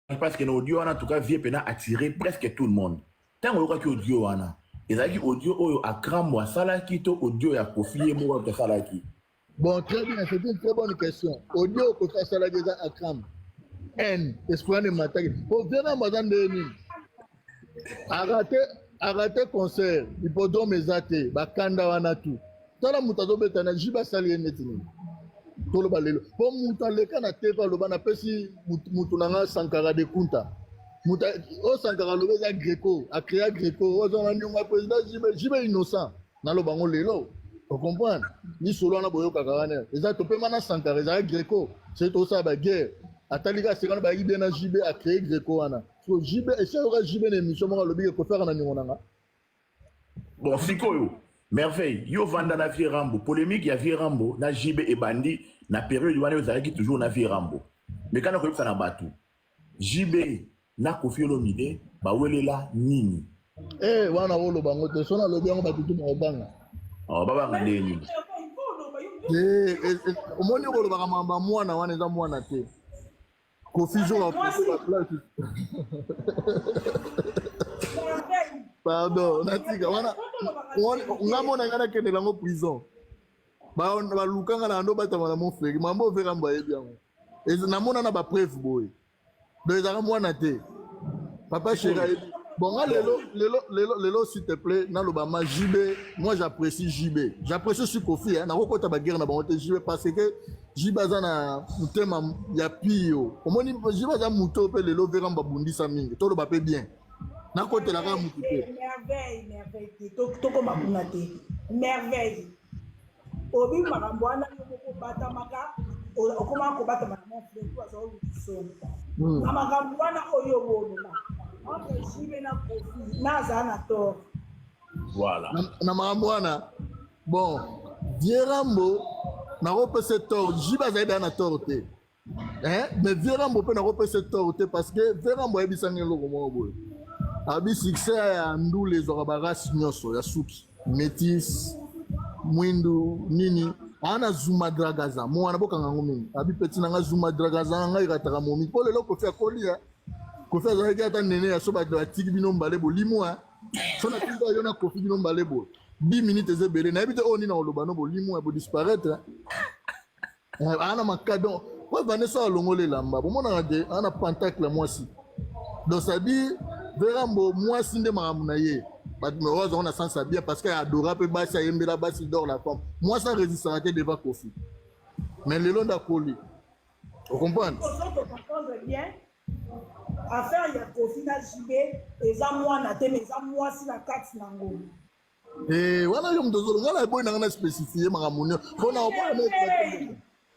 Parce que na audio wana, en tout cas, vieux mpenza attiré presque tout le monde. Ntango oyokaki audio wana, ezalaki audio oyo Akrambo asalaki to audio ya Kofi ye moko asalaki? Bon, très bien, c'est une très bonne question. Audio Kofi asalaki eza Akram n esprit wana emataki po vieux Rambo aza ndenge nini, arate arate concert, hippodrome eza te, bakanda wana tu. Tala moto azobeta na jibe, asali ye neti nini. Toloba lelo mpo moto aleka na TV, aloba napesi mutu na nga Sankara de Kunta. Moto oyo Sankara aloba eza Greco, acréa Greco oyo aza na niongo ya président Jibe. Jibe innocent, naloba ngo lelo, ocomprendre lisolo wana boyokaka wana eza topema na Sankara, ezala Greco. Soki tosala baguerre, atali kaka sekana bayaki bien na Jibe, acréé Greco wana. So Jibe esi ayoka Jibe na émission moko, alobi ke Kofi na niongo na nga. Bon, sikoyo, Merveille, yo vanda na vieux Rambo. Polémique ya vieux Rambo na JB ebandi na période wana, ezalaki toujours na vieux Rambo. Mais kana koyebisa na bato, JB na Kofi Olomide bawelela nini? Eh, wana oloba yango te. So nalobi yango, bato tu bakobanga. Oh, babanga ndenge nini? Eh, eh, eh, omoni kolobaka makambo ya mwana wana, eza mwana te. Kofi jour place, pardon, natika wana. Nga mona nga nakendela yango prison, balukanga na ndo batama na Montfleury. Mambo overambo ayebi yango, namona na bapreuve boye. Donc ezalaka mwana te, papa chéri ayebi. Bon, nga lelo lelo lelo lelo, s'il te plaît, naloba ma JB, moi j'apprécie JB, j'apprécie aussi Kofi, hein. Nakokota baguerre na bango te. JB, parce que JB aza na motema ya pio. Omoni, JB aza moto mpe lelo veramba babundisa mingi. Toloba mpe bien, nakotelaka motu te. Merveille, Merveille te, tokoma kuna te. Merveille, obi makambo wana yo moko obatamaka, okomaka kobatama na mon frère po aza oluki songo na makambo wana oyo boloba entre JB na Kofi, na azala na tort. Voilà. Na makambo wana, bon, vieux Rambo nakopesa tort, JB azali deya na tort te, hein? Mais vieux Rambo mpe nakopesa tort te, parce que vieux Rambo ayebisanga eloko moko boye, abi succès ya ndula ezwaka barace nyonso ya suki, métis, mwindu, nini. Aa na Zuma Dragaza mo wana, bokanga yango mingi. Abi peti na nga Zuma Dragaza na ngai ekataka momi mpo lelo Kofi akoli ya Kofi azalaki ata nene ya so. Bato batiki bino mbale bolimwa. So natiki yo na Kofi, bino mbale boye 10 minutes eza ebele, nayebi te oyo nini nakoloba no bolimwa, bodisparaître. Aa na maka, donc po Vanessa alongola elamba, bomonaka te aa na pentacle ya mwasi. Donc c'est-à-dire Verambo mwasi nde makambo na ye. Bato oyo azango na sens ya bien, parce que adora mpe basi, ayembela basi dor la femme. Mwasi arésistaka te devant Kofi, mais lelo nde akoli, ocomprendre. Ozo comprendre bien, affaire ya Kofi na JB eza mwana te, mais eza mwasi na kati nango. Eh, wana yo moto ozolo, ngai na eboyi nanga na spécifie makambo nyonso mpona oboya,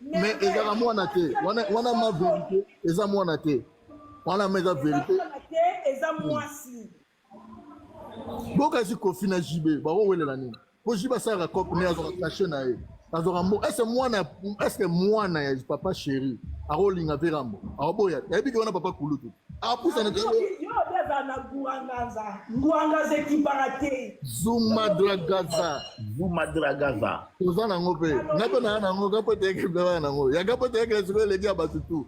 mais ezalaka mwana te wana. Wana ma vérité, eza mwana te wana, ma eza vérité. Te, eza mwasi. Bokasi Kofi na JB bakowelela nini? Po JB asalaka cope ne, azwaka cachet na ye, azwaka mbo. Est mwana, est-ce mwana ya papa chéri akolinga Verambo? Akoboya, ayebi ke wana papa kulutu apusana. Yo obi azala na nguanganza, nguanganza ekipaka te. Zuma Dragaza. Zuma Dragaza. Toza nango mpe, nga mpe naa nango, nga mpe teyeke baa nango yanga mpe teyekele. Sikoyo eleki ya bato tu,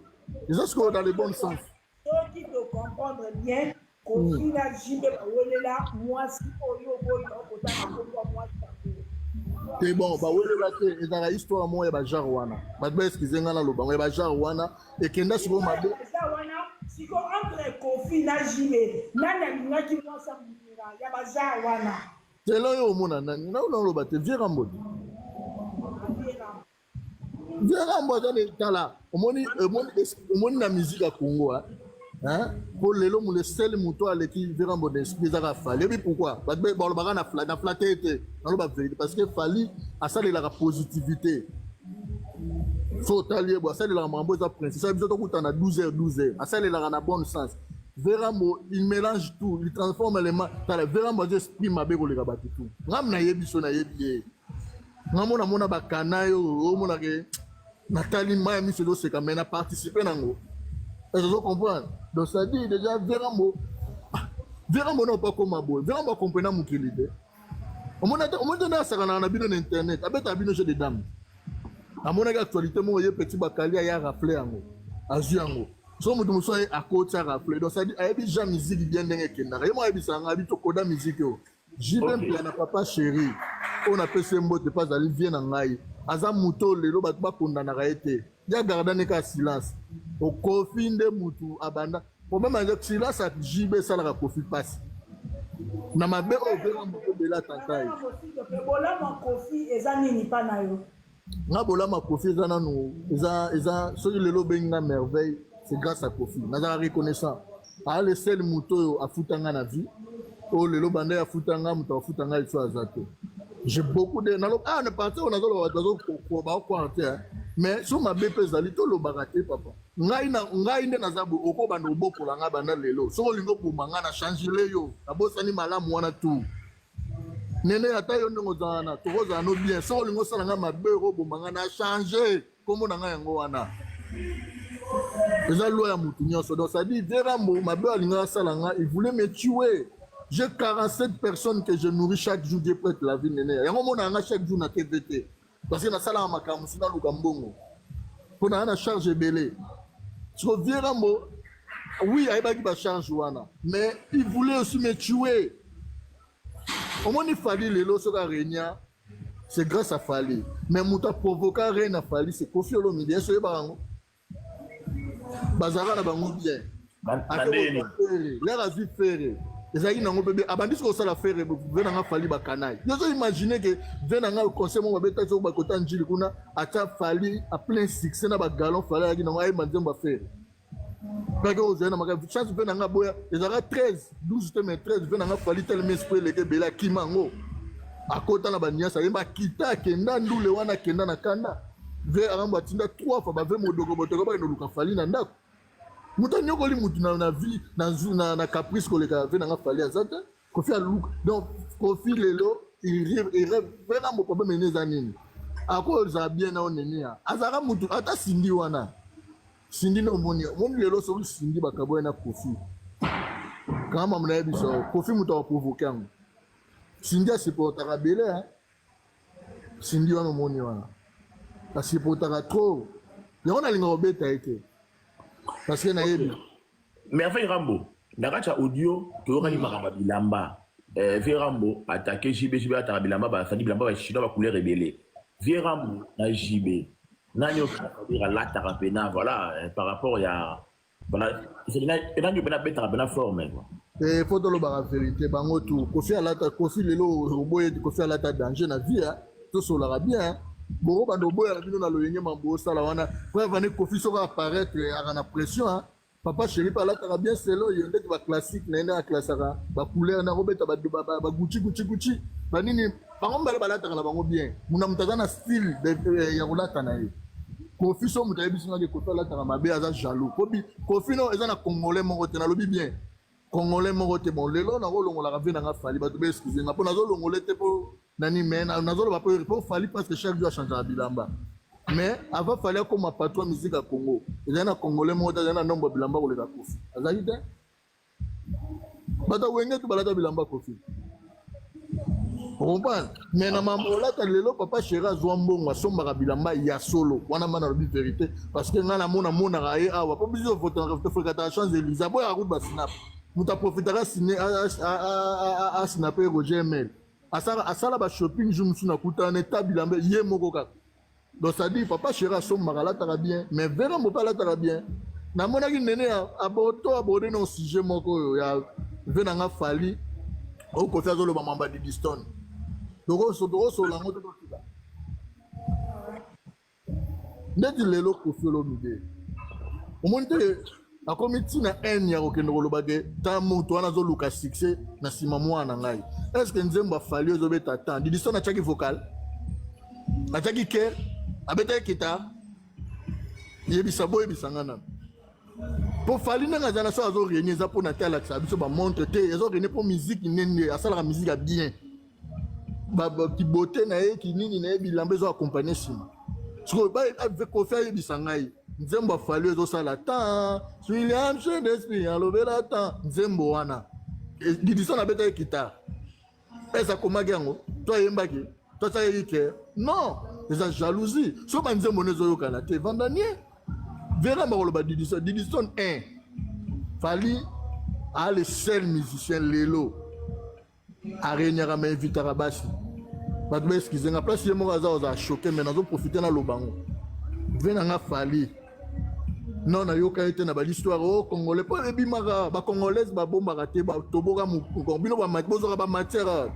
eza sikoyo dans le bon sens. Soki tocomprendre bien, Kofi na JB bawelela mwasi oyo boyi bakotanga kombo ya mwasi yango. Te, bon, bawelela te, ezalaka histoire moko ya bagenre wana. Bato baexcuse ngai, naloba ngo ya bagenre wana ekenda sikoyo mabe. Eza wana siko entre Kofi na JB, nani alingaki mwasi ya moninga ya bagenre wana? Lelo oyo omona nani naloba te, vieux Rambo te. Vieux Rambo aza ne. Tala, omoni, omoni na musique ya Congo, hein, po lelo le seul moto aleki vieux Rambo d'esprit ezaka Fally. Yebi pourquoi bato balobaka na flatte te, naloba vérité, parce que Fally asalelaka positivité. So otali ye bo asalelaka makambo eza principe. So biso tokutana 12 heures, 12 heures, asalelaka na bon sens. Vieux Rambo, il mélange tout, il transforme les ma. Tala, vieux Rambo aza esprit mabe koleka bato tout. Ngam nayebi, so nayebi ye, nga mona mona bakana yo omonake, natali mai ya miso ezoseka, mais na participe nango, est ozo comprendre? Donc c'est à dire déjà vieux Rambo, vieux Rambo na opakoma boye, vieux Rambo acomprena mokili te. Omoni te, omoni te nde asakanaka na bino na internet, abetaka bino jeu de dame. Amonaki actualité moko, ye petit bakali aya rafle yango, azwi yango. So moto mosusu aye akotiaka fleur, donc c'est-à-dire ayebi ja musique bien ndenge ekendaka. Ye moko ayebisaka ngai abi tokoda musique oyo. JB Mpiana, papa chéri oyo napesi ye mbote mpe azali vie na ngai, aza moto oyo lelo bato bakondanaka ye te, ya gardane kaka silence. Okofi nde mutu abanda problème ya silence ya JB esalaka Kofi mpasi na mabe oyo mpe mokobela tata ye. Bolamu ya Kofi eza nini mpa na yo? Nga bolamu ya Kofi eza nanu, eza soki lelo obengi nga Merveille, c'est grâce à Kofi. Nazala reconnaissant, aa le seul moto oyo afuta nga na vie oyo. Lelo banda ye afuta nga, moto afuta nga liso aza te. J'ai beaucoup de nalo ah na partir oyo nazoloba, bato bazokoa te, mais so mabe mpe ezali, tolobaka te. Papa, ngai na ngai nde naza boye. Okobanda obokola ngai banda lelo, soki olingi oboma ngai na changele yo, nabosani malamu wana tu. Nene, ata yo ndenge oza wana, tokozala no bien. Soki olingi osala ngai mabe, okoboma ngai na change nkombo na ngai. Yango wana eza loi ya motu nyonso. Donc ça dit Verambo mabe alingi asala ngai, il voulait me tuer. J'ai 47 personnes que je nourris chaque jour, Dieu prête la vie. Nene, yango omona nga chaque jour na TV te, parce que nasalaka makambo mosusu, naluka mbongo mpo na na charge ebele. Siko vieux Rambo, oui, ayebaki bacharge wana, mais il voulait aussi me tuer. Omoni Fally lelo, soki arenia, c'est grâce à Fally, mais moto aprovoka règne ya Fally, c'est Kofi Olomide. Ese oyebaka yango, bazalaka na bango bien. L'heure azwi Ferre, ezalaki nango mpe abandi soki kosala Ferre ve nanga Fally bakanai. Yo ozo imagine ke ve nanga conseil moko babeta soki bakota Njili kuna, atya Fally a plein succès na bagalon. Fally ayaki nango, ayemba nzembo ya Ferre kaka ozali na makambo chance mpe nanga boya ezalaka 13 12 te, mais 13 mpe nanga Fally telema esprit eleki ebele, akima yango, akota na baniasa, ayemba, akita, akenda ndule wana, akenda na kanda ve akambo, atinda trois fois bave modoko botoko bakende oluka Fally na ndako. Moto anyokoli mutu na vie na caprice koleka ve nanga Fally aza te. Kofi aluka, donc Kofi lelo il rêve vraiment. Problème ene eza nini? Akozala bien na onene ya azalaka mutu ata Sindi wana. Sindi nde omoni, omoni lelo soki Sindi bakaboye na Kofi, kanga mamu nayebi so Kofi moto akoprovoke yango. Sindi asupportaka bele. Sindi wana omoni wana asupportaka trop, yango nalinga kobeta ye te parce que nayebi. Merveille Rambo, na kati ya audio toyokaki makambo ya bilamba. Vieux Rambo attaqué JB. JB ataka bilamba basali bilamba bachinois, bacouleur ebele. Vieux Rambo na JB, nani oyo alataka mpena? Voilà, par rapport ya voilà, nani mpena abetaka mpena forme quoi? Faut tolobaka vérité, bango tu Kofi alata. Kofi lelo oboye, Kofi alata danger na vie. Tosolaka bien, boko banda oboyaka bino na loyenge mambo osala wana. Preuve ane, Kofi soki apparaître aka na pression. Papa chéri mpe alataka bien selo oyo ndeti baclassique na ye, nde aklasaka bacouleur na kobeta bagucci gucci gucci banini. Bango mibale balataka na bango bien. Muna moto aza na style ya kolata na ye. Kofi, so moto ayebisi ngaki Kofi alataka mabe, aza jaloux. Kofi no eza na Congolais moko te, nalobi bien, Congolais moko te. Bon, lelo nakolongolaka vie nanga Fally, bato baexcuse nga mpo nazolongola te mpo nani, mais nazoloba mpo Fally, parce que chaque jour achangeaka bilamba. Mais avant Fally akóma patron musique ya Congo, ezali na Congolais moko te azali na nombre ya bilamba koleka Kofi, azalaki te. Bato Wenge tu balata bilamba Kofi, comprendre? Mais na mambo olata lelo, papa chéri azwa mbongo, asombaka bilamba ya solo wana. Ma nalobi vérité parce que ngai namona monaka ye awa mpo biso tofréquentaka Champs Élysées, aboyaka kutu basinap. Moto aprofitaka asinape Roger Mel, asala bashopping jour mosusu nakutana eta bilamba ye moko kaka. Donc c'est à dire papa chéri asombaka, alataka bien, mais vraiment mpe alataka bien. Namonaki nene to aborde no sujet moko oyo ya ve nanga Fally oyo Kofi azoloba mamba Didistone. Tokosola yango te, totika ndeti lelo Kofi Olomide omoni te akomi ntina haine ya kokende koloba ke ta moto wana azoluka succès na nsima mwana na ngai. Est ce que nzembo afali ezobeta tan Didistone atiaki vocal, atiaki chœur, abetaki guitare? Yebisa, boyebisa nga nano mpo Fally ndenge aza na so azoréuni eza mpona te alakisaka biso bamontre te, ezoréuni mpo musique nene asalaka, musique ya bien, kibote na ye, kinini na ye, bilamba ezo accompagne nsima. Sikoyo Kofi ayebisa ngai nzembo afali ezosala tan William Shakespeare alobela tan nzembo wana, Didison abetaki guitare, ese akomaki yango to ayembaki to asalaki chœur? Non, eza jalousie. So banzembo no ezoyokana te, vanda nie. Vera bakoloba Didison, Didison 1. Fally a le seul musicien lelo aregnaka ma invitaka basi. Bato ba excuse nga place ye moko aza ozala choqué, mais nazo profiter na lobango. Ve na nga Fally. Non, nayoka ye te na balhistoire o oh, congolais mpo ebimaka bacongolaise babombaka te batoboka bino bozwaka bamatière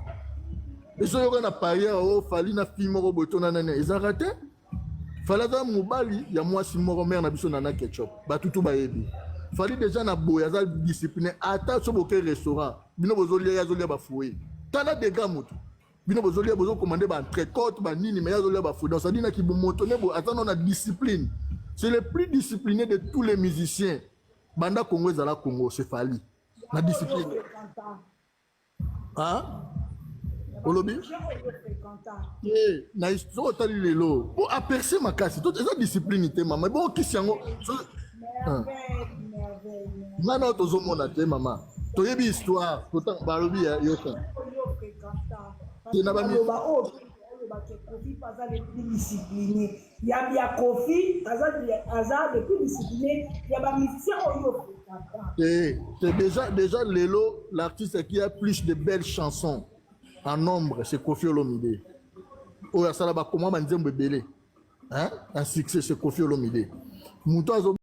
ezoyoka na paria o oh, Fally na fille moko boye to na nani ezalaka te. Fally aza mobali ya mwasi moko, mare na biso Nana Ketchup, batutu bayebi Fally déjà na boye aza discipline. Ata so boke restaurant, bino bozolia, ye azolia bafruit. Tala dega motu, bino bozolia, bozokomande baentrecôte banini, mais ye azolia bafruit. Donc sadi na kibomoto ne boye aza no na discipline. C'est le plus discipliné de tous les musiciens banda Congo ezala Congo, c'est Fally na discipline. Ah, olobi te na soki otali lelo po aperce makasi to eza discipline te, mama. Bokisi yango nga na tozomona te, mama. Toyebi histoire, balobi ya yoka te na baloba oyo olobaka Kofi mpe aza le plus discipliné ya Kofi, aza le plus discipliné ya bamusicien oyo ofréquenta. Te, déjà lelo, l'artiste qui a plus de belles chansons en nombre, c'est Kofi Olomide. Oyo asala bakoma banzembo ebele, hein? Un succès, c'est Kofi Olomide. Moto azo